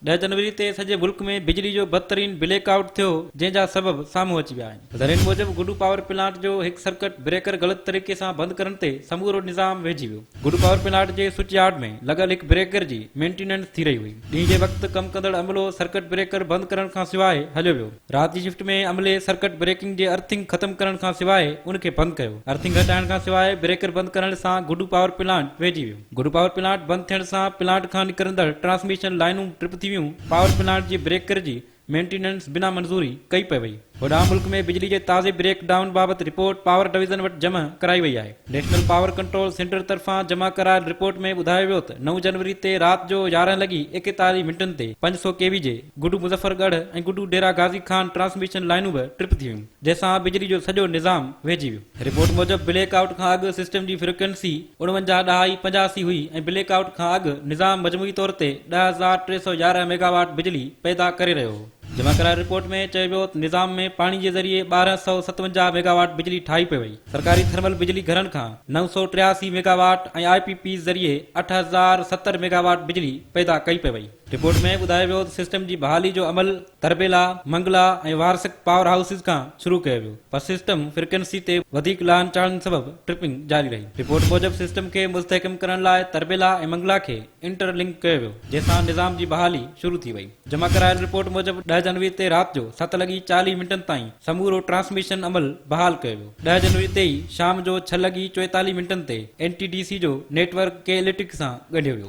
10 جنوري تي سڄي ملڪ ۾ بجلي جو بدترين بليڪ آئوٽ ٿيو، جنهن جا سبب سامهون اچي ويا آهن. ذريعن موجب گڊو پاور پلانٽ جو هڪ سرڪٽ بريڪر غلط طريقي سان بند ڪرڻ تي سمورو نظام ويهجي ويو. گڊو پاور پلانٽ جي سوئچ يارڊ ۾ لڳل هڪ بريڪر جي مينٽيننس ٿي رهي هئي. ڏينهن جي وقت ڪم ڪندڙ عملو سرڪٽ بريڪر بند ڪرڻ کان سواء هليو ويو. رات جي شفٽ ۾ عملي سرڪٽ بريڪنگ جي ارٿنگ ختم ڪرڻ کان سواء ان کي بند ڪيو. ارٿنگ هٽائڻ کان سواء بريڪر بند ڪرڻ سان گڊو پاور پلانٽ ويهجي ويو. گڊو پاور پلانٽ بند ٿيڻ سان پلانٽ کان نڪرندڙ ٽرانسميشن لائنون ٽرپ ٿي ويون. پاور پلانٽ جي بريڪر جي مينٽيننس بنا منظوري ڪئي پئي وئي. هوڏانهن ملڪ ۾ بجلي جي تازي بريڪ ڊائون بابت رپورٽ پاور ڊويزن وٽ جمع ڪرائي وئي آهي. نيشنل پاور ڪنٽرول سينٽر طرفان جمع ڪرايل رپورٽ ۾ ٻڌايو ويو ته نو جنوري تي رات جو 11 لڳي 41 منٽن تي 500 ڪي وي جي گڊو مظفر ڳڙهه ۽ گڊو ڊيرا غازي خان ٽرانسميشن لائنون به ٽرپ ٿي ويون جنهن سان بجلي جو سڄو نظام ويهجي ويو. رپورٽ موجب بليڪ آئوٽ کان اڳ سسٽم جي فريڪوئنسي 49 ڏهائي 85 هئي ۽ بليڪ آئوٽ کان اڳ نظام مجموعي طور تي 10,311 ميگاواٽ بجلي پيدا ڪري رهيو هو. جمع ڪرايل رپورٽ ۾ چيو ويو ته نظام ۾ پاڻي جي ذريعي 1257 ميگاواٽ بجلي ٺاهي پئي وئي، سرڪاري ٿرمل بجلي گهرن کان 983 ميگاواٽ ۽ آء پي پيز ذريعي 8070 ميگاواٽ بجلي پيدا ڪئي پئي وئي. رپورٽ ۾ ٻڌايو ويو ته سسٽم جي بحالي جو عمل تربيلا، منگلا ۽ وارسڪ پاور هائوسز کان شروع ڪيو ويو پر سسٽم فريڪوئنسي تي وڌيڪ لاهن چاڙهن سبب ٽرپنگ جاري رهي. رپورٽ موجب سسٽم کي مستحڪم ڪرڻ لاء تربيلا ۽ منگلا کي انٽر لنڪ ڪيو ويو جنهن سان نظام جي بحالي شروع ٿي وئي. جمع ڪرايل رپورٽ موجب 10 جنوري تي رات جو ست لڳي 40 منٽن تائين سمورو ٽرانسميشن عمل بحال ڪيو ويو. 10 جنوري تي ئي شام جو ڇهه لڳي 44 منٽن تي اين ٽي ڊي سي جو نيٽ ورڪ ڪي اليڪٽرڪ سان ڳنڍيو ويو.